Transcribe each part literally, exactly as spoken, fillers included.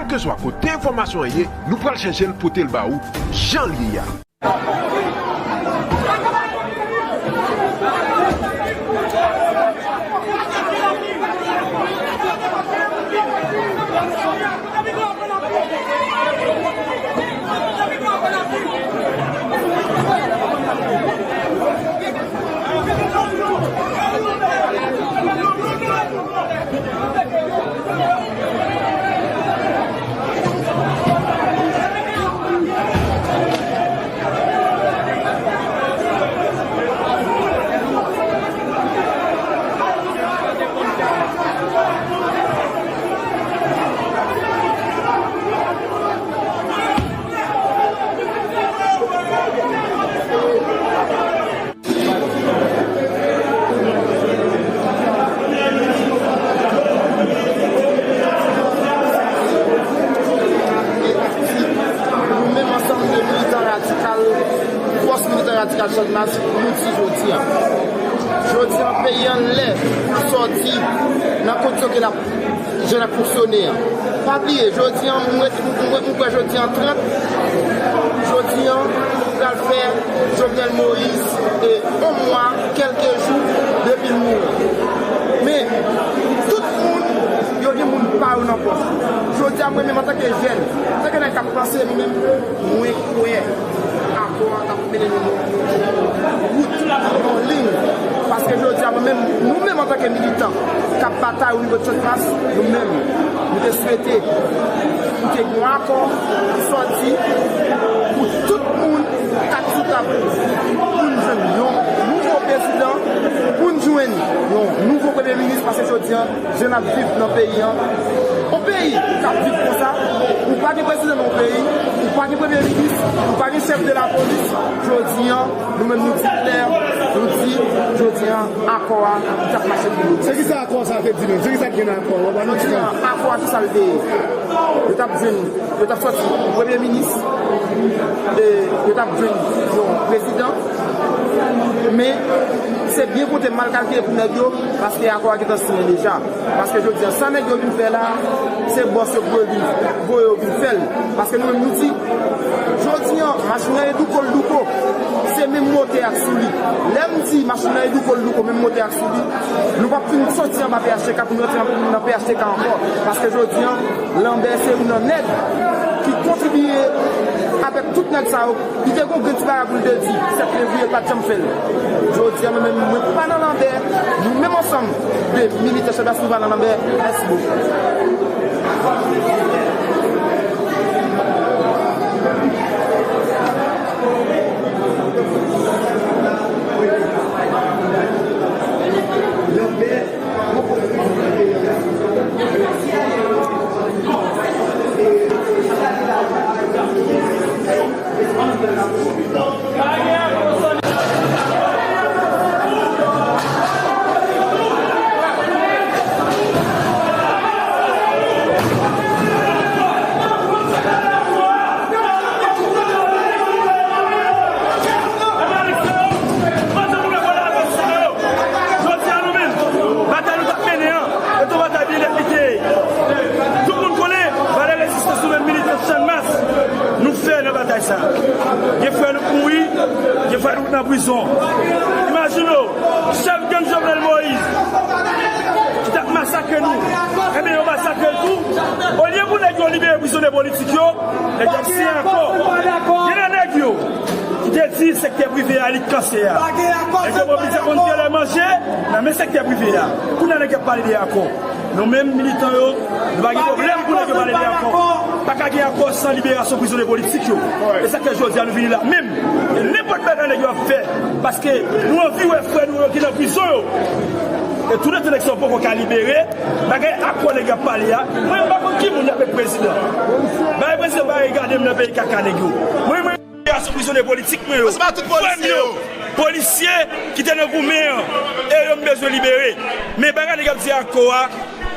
Kèlkeswa kote enfòmasyon an ye, nou pral chèche l pote l ba ou jan l ye a. Nou menm ansanm de militan radikal, fòs militan radikal Channmas, nou di jodi a. Jodi a, peyi an lè pou l sòti nan kondisyon ke l ap jan l ap fonksyone an. Pa bliye, jodi an, mwen, mwen, mwen kwè jodi an trant, jodi an, nou pral fè Jovenel Moïse, e, yon mwa, kèlke jou, depi l mouri. Men, tout moun, yo gen moun pa yo nan pòch. Jodi a, mwen menm, antanke jèn, antanke nèg k ap panse, mwen menm, mwen kwè akò a t ap mennen nou nan yon wout, nan yon liy. Paske jodi a, mwen menm, nou menm antanke militan k ap batay o nivo de Channmas, nou menm, nou te swete pou te gen yon akò ki sòti pou tout moun k ap sou tab, pou n jwenn yon nouvo prezidan, pou n jwenn yon nouvo premye minis, paske jodi a, jan n ap viv nan peyi an. Yon peyi k ap viv konsa, ou pa gen prezidan nan yon peyi, ou pa gen premye minis, ou pa gen chèf de lapolis, jodi a, nou menm nou di klè, nou di, jodi a, akò a, li t ap mache pou nou. Se ki sa akò sa te di menm? Se ki sa k gen nan akò? W ap ban nou ti tan. Jodi a, akò a, ki sa l te ye? Yo t ap jwenn, yo t ap sòti premye minis, e yo t ap jwenn yon prezidan, men se byen konte mal kalkile pou nèg yo, paske akò a gentan siyen deja. Paske jodi a, sa nèg yo vin fè la, se bòs yo pou yo vin voye yo vin fè l. Paske nou menm nou di, jodi a, machin nan e douko l douko, se menm motè ak sou li. Lè m di machin nan e douko l douko, menm motè ak sou li, nou p ap fin soti anba P H T K pou nou rantre nan, nan P H T K ankò. Paske jodi a, Lambert se youn nan nèg ki kontribiye avèk tout nèg sa yo. Li te gon grenn ti bagay pou l te di, sèt fevriye, l pa t janm fè l. Jodi a, mwen menm, mwen pa nan Lambert. Nou menm ansanm de militan Channmas, nou pa nan Lambert. Mèsi bokou. Jodi a nou menm, batay nou t ap mennen an, se te yon batay byen dèt li te ye. Tout moun konnen, valè rezistans nou menm militan Channmas, nou fè nan batay sa. Gen frè nou k mouri, gen frè nou k nan prizon. Imajine w, chèf gang Jovenel Moïse, ki t ap masakre nou, enben yo masakre l tou. Olye pou nèg yo libere prizonye politik yo, nèg yo ap siyen akò. Gen nan nèg yo ki te di sektè prive a li k kanse a. Nèg yo pran pizza konn telè manje nan men sektè prive a. Kounye a nèg yo ap pale de akò. Nou menm militan yo, nou pa gen pwoblèm pou nèg yo pale de akò. Pa ka gen akò san liberasyon prizonye politik yo. E sa k fè jodi a nou vini la menm. E nenpòt bagay nèg yo ap fè. Paske nou anvi wè frè nou yo ki nan prizon yo. E touletan nèg sa yo poko ka libere, bagay akò nèg yo ap pale a. Mwen m pa konn ki moun y ap met prezidan. Bagay prezidan pa regade m nan peyi kaka nèg yo. Mwen, mwen, liberasyon prizonye politik mwen yo. Frè m yo, polisye ki te nan goumen an, e yo m bezwen libere. Men bagay nèg ap di akò a,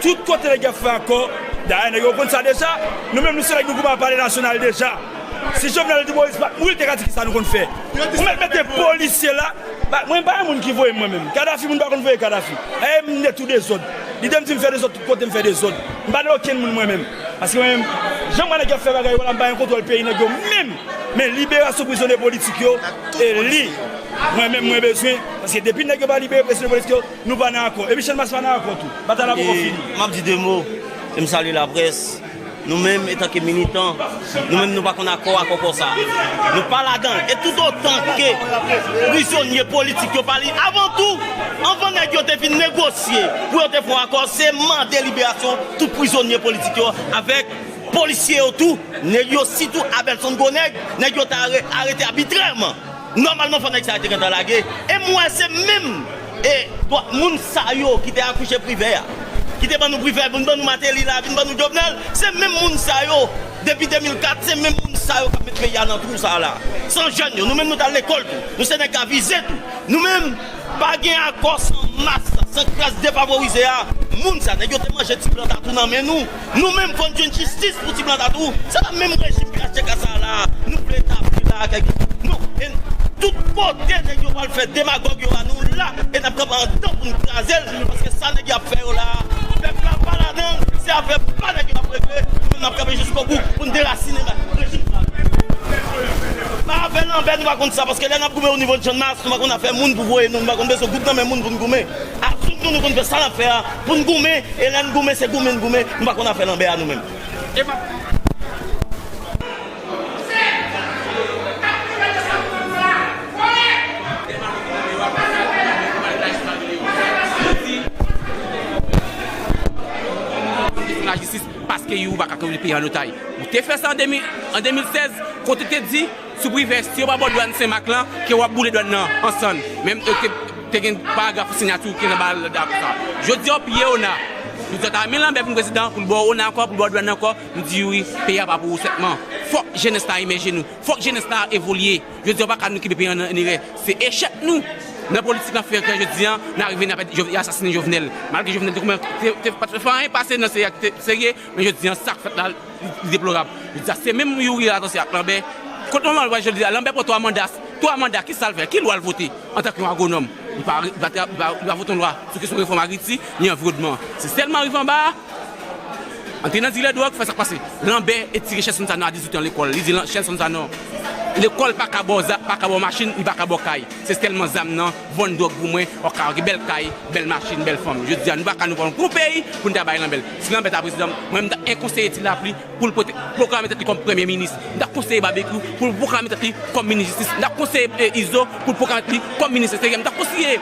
tout kote nèg ap fè akò, dayè nèg yo konn sa deja, nou menm nou se nèg nou goumen a palè nasyonal deja. Si Jovenel Moïse pa t mouri, l te ka di kisa nou konn fè. Ou mèt mete polisye la, ba, mwen pa yon moun ki voye mwen menm. Kadafi, moun pa konn voye Kadafi. E m nèt ou dezòd. Lide m di m fè dezòd tout kote, m fè dezòd. M pa nan okenn moun mwen menm. Paske mwen menm, jan mwen nèg yo ap fè bagay yo la, m pa gen kontwòl peyi nèg yo menm. Men liberasyon prizonye politik yo, e li, mwen menm mwen bezwen. Paske depi nèg yo pa libere prizonye politik yo, nou pa nan akò. Epi Channmas pa nan akò tou. Batay la poko fini. M ap di de mo, e m salye laprès. Nou menm, etanke militan, nou menm nou pa konn akò, akò konsa. Nou pa ladan l. E toutotan ke prizonye politik yo pa li, avan tou, anvan nèg yo te vin negosye pou yo te fè yon akò, se mande liberasyon tout prizonye politik yo avèk polisye yo tou, nèg yo sitou Abelson Gwo Nèg, nèg yo te are-, arete abitrèman. Nòmalman, fò nèg sa yo te gentan lage. E m wè se menm, e, dwa-, moun sa yo ki te akouche Privè a, ki te ban nou Privè, vin ban nou Mateli la, vin ban nou Jovenel, se menm moun sa yo, depi de mil kat, se menm moun sa yo k ap met peyi a nan twou sa a la. San jèn yo, nou menm nou t al lekòl tou, nou se nèg k avize tou. Nou menm, pa gen akò san mas, san klas defavorize a. Moun sa, nèg yo te manje ti planta tou nan men nou. Nou menm, fò n jwenn jistis pou ti planta tou. Se pa menm rejim P H T K sa la, nou vle etabli la, kèk, non, e tout kote nèg yo pral fè demagòg yo a, nou la, e n ap kanpe andan pou n kraze l, paske sa nèg yo ap fè yo la, pèp la pa ladan l, se afè pa nèg yo ap regle, nou menm n ap kanpe jiskobout pou n derasinen rejim sa. Pa avè Lanbè nou pa konn sa, paske lè n ap goumen o nivo de Channmas, nou pa konn afè moun pou voye nou, nou pa konn bezwen goud nan men moun pou n goumen. Azout nou, nou konn fè sa n ap fè a, pou n goumen, e lè n goumen, se goumen n goumen, nou pa konn afè Lanbè a nou menm. E pa Lajistis, paske Youri pa ka kenbe peyi an otaj. Ou te fè sa an de mil, an de mil sèz, kote te di, sou Privè, si yo pa ba w dwàn Senmak lan, ke w ap boule dwàn nan an sann. Menm, e, te, te gen paragraf siyati ki nan ba l da konsa. Jodi a, w piye Ona. Jodi a, w ta renmen Lanbè vin prezidan, pou l ba w Ona ankò, pou l ba w dwàn nan ankò. Nou di Youri, peyi a pa pou ou sètman. Fòk jenès la emèje nou. Fòk jenès la evolye. Jodi a, w pa ka nou kenbe peyi an nan erè. Se echèk nou nan politik lan fè ke jodi a, n arive n ap, e, asasinen Jovenel. Malgre Jovenel te koumen, te, te, pa t fè anyen pase nan serye, te serye, men jodi a, sa k fèt la, li, li deplorab. Jodi a, se menm Youri a atanse ak Lanbè. Kote manman l wè jodi a, Lanbè pran twa manda, twa manda, ki sa l fè? Ki lwa l vote antanke yon agwonòm? Li pa, li pa, li pa, li pa vote yon lwa sou kesyon refòm agrikilti, ni anviwònman. Se sèlman rive anba a, antre nan dilè dwòg, fè sa k pase. Lanbè etire Shelson Sanon a dizuit an lekòl. Li di lan-, Shelson Sanon, lekòl pa ka ba w za-, pa ka ba w machin, li pa ka ba w kay. Se sèlman zam nan, vann dwòg pou mwen, w ap ka gen bèl kay, bèl machin, bèl fanm. Jodi a, nou pa ka nou pran yon peyi pou n ta bay Lanbè l. Si Lanbè ta prezidan, mwen, m ta, e, konseye Ti Lapli pou l pote, pwoklame tèt li kòm premye minis. M ta konseye Babekyou pou l pwoklame tèt li kòm minis jistis. M ta konseye, e, Izo pou l pwoklame tèt li kòm minis enteryè. M ta konseye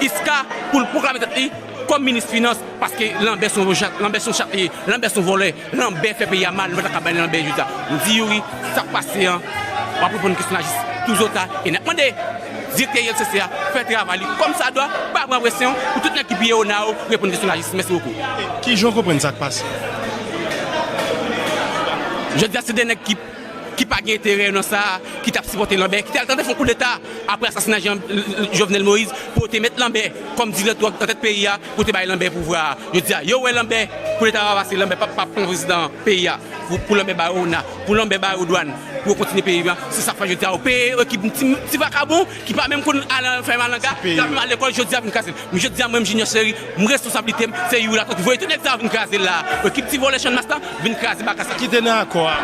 Iska pou l pwoklame tèt li kòm minis finans, paske Lanbè se yon chat, Lanbè se yon chat li ye, Lanbè se yon vòlè, Lanbè fè peyi a mal, nou pa ta ka bay Lanbè jodi a. Nou di Youri, sa k pase an, w ap reponn kesyon lajistis touzota, e n ap mande direktè I L C C a fè travay li kòmsadwa, pa pran presyon, pou tout nèg ki piye Ona yo reponn kesyon lajistis. Mèsi bokou. Kijan w konprann sa k pase? Jodi a, se de nèg ki ki pa gen enterè yo nan sa, ki t ap sipòte Lanbè, ki t al tante fè yon koudeta apre asasina Jean, Jovenel Moïse, pou yo te met Lanbè kòm direktè nan tèt peyi a, pou te bay Lanbè pouvwa a. Jodi a, yo wè Lanbè, koudeta a pase, Lanbè p ap, p ap pran prezidan peyi a, pou, pou Lanbè ba yo Ona, pou Lanbè ba yo dwàn, pou yo kontinye peyi a. Se sa k fè jodi a, yo peye ekip ti, ti vakabon ki pa menm konn al fè malanga, ki pa menm al lekòl, jodi a vin kraze l. Men jodi a, mwen menm Junior Chery, m responsablite m, se Youri Latortue ki voye tout nèg sa yo vin kraze l la. Ekip ti vòlè Channmas la, vin kraze bagay sa. Ki te nan akò a?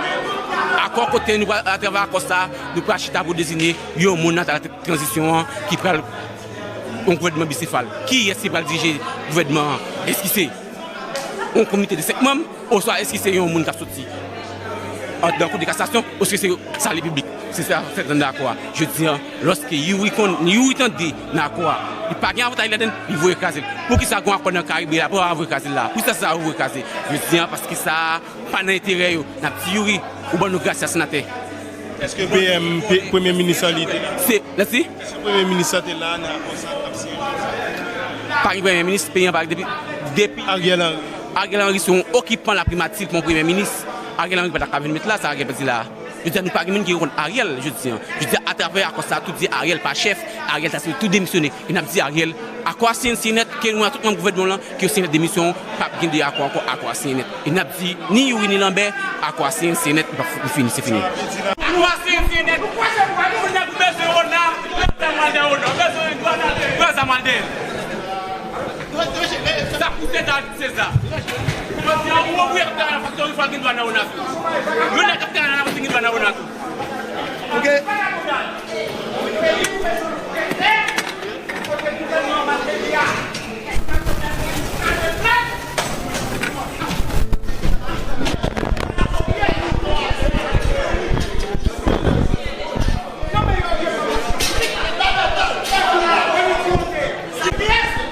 Akò kote nou pral, atravè akò sa, nou pral chita pou deziye yon moun nan tranzisyon an ki pral yon gouvènman bisefal. Kiyès ki pral dirije gouvènman an? Èske se yon komite de senk manm, oswa èske se yon moun k ap soti anndan kou de kasasyon, oswa se salè piblik? Se sa fèt anndan akò a. Jodi a, lòske Youri konn, Youri tande nan akò a, li pa gen avantay ladan l, li voye kraze l. Poukisa gon akò nan Karibe a, pou yo voye kraze l la? Poukisa sa yo voye kraze? Jodi a, paske sa pa nan enterè yo. N ap di Youri, ou ban nou grasya, senatè. Èske P M, P-, Premye Minis lan li te la? Se, lè si? Èske Premye Minis lan te la nan akò sa ap siyen? Pa gen Premye Minis, peyi an pa depi, depi Ariel Henry. Ariel Henry se yon okipan laprimati, li pa yon Premye Minis. Ariel Henry pa ta ka vin met la, sa Ariel pèdi la. Jodi a, nou pa gen moun ki rekonèt Ariel, jodi a. Jodi a, atravè akò sa, tout di Ariel pa chèf, Ariel ta sipoze tou demisyone. E n ap di Ariel, akò a siyen, siyen nèt, ke nou a tout manm gouvènman lan, ke yo siyen nèt demisyon, p ap gen de akò ankò, akò a siyen nèt. E n ap di, ni Youri ni Lanbè, akò a siyen, siyen nèt, li pa f-, li fini, se fini. Akò a siyen, siyen nèt. Moun nèg ou bezwen Ona, bezwen Zamaldè Ona, bezwen Zamaldè. Sa pou Seza, Seza. Jodi a, yon ouvriye k ap travay nan faktori, fò l gen dwa nan ONATO. Yon nèg k ap travay nan lapolis gen dwa nan ONATO. Ok.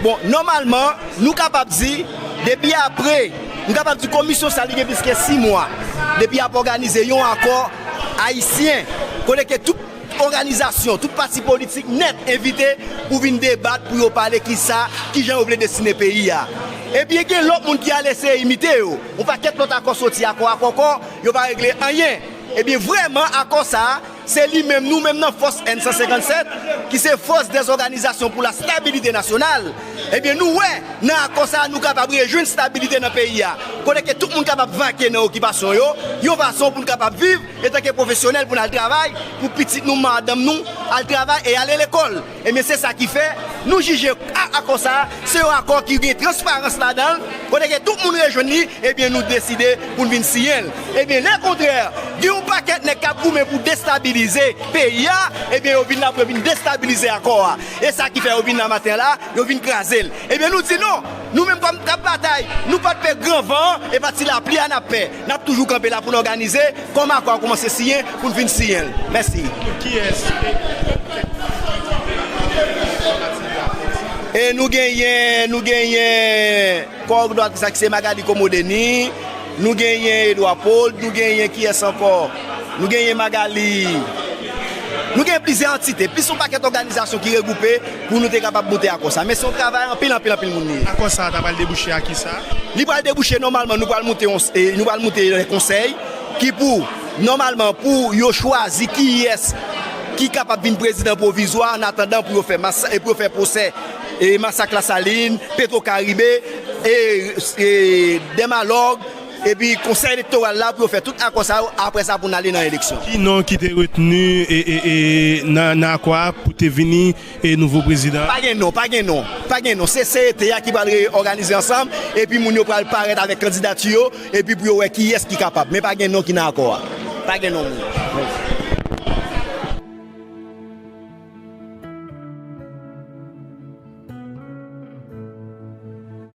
Bon, nòmalman, nou kapab di, depi apre, nou kapab di komisyon sa li gen plis ke sis mwa, depi ap òganize yon akò ayisyen, kote ke tout òganizasyon, tout pati politik nèt envite pou vin debat, pou yo pale kisa, kijan yo vle destine peyi a. Ebyen, gen lòt moun ki al eseye imite yo. Yon pakèt lòt akò soti, akò, akò, akò, yo pa regle anyen. Ebyen, vrèman, akò sa a, se li menm, nou menm nan fòs N san senkannsèt, ki se Force des Organisations pour la Stabilité Nationale. Ebyen, nou wè, nan akò sa a, nou kapab rejwenn stabilite nan peyi a. Kote ke tout moun kapab vake nan okipasyon yo, yon fason pou n kapab viv, etanke pwofesyonèl, pou n al travay, pou pitit nou, madanm nou, al travay e ale lekòl. Ebyen, se sa ki fè, nou jije a-, akò sa a, se yon akò ki gen transparans ladan l, kote ke tout moun rejwenn li, ebyen, nou deside pou n vin siyen l. Ebyen, lekontrè, gen yon pakèt nèg k ap goumen pou destabilize peyi a, ebyen, yo vin la pou yo vin destabilize akò a. E sa ki fè yo vin la maten an la, yo vin kraze l. Ebyen, nou di non, nou menm kòm k ap batay, nou pa t pè gran van an, e pa ti lapli a n ap pè. N ap toujou kanpe la pou n òganize, kòm akò a kòmanse siyen, pou n fin siyen l. Mèsi. Kiyès? E nou genyen, nou genyen kowòdonatris la ki se Magali Komodeni, nou genyen Edouard Paul, nou genyen kiyès ankò? Nou genyen Magali. Nou genyen plizyè antite, plis yon pakèt òganizasyon ki regwoupe pou nou te kapab moute akò sa. Men se yon travay anpil, anpil, anpil moun li ye. Akò sa a ta pral debouche a kisa? Li pral debouche nòmalman, nou pral moute yon, e, nou pral moute yon konsèy ki pou, nòmalman, pou yo chwazi kiyès ki kapab vin prezidan pwovizwa, an atandan pou yo fè mas-, e pou yo fè pwosè, e, masak Lasalin, Petro Caribe, e, e, Dèmalòg, epi konsèy elektoral la pou yo fè tout akò sa yo, apre sa pou n ale nan eleksyon. Ki non ki te retni, e, e, e, nan, nan akò a pou te vini, e, nouvo prezidan? Pa gen non, pa gen non, pa gen non. Se C E T a ki pral re-, òganize ansanm, epi moun yo pral parèt avèk kandidati yo, epi pou yo wè kiyès ki kapab. Men pa gen non ki nan akò a. Pa gen non moun.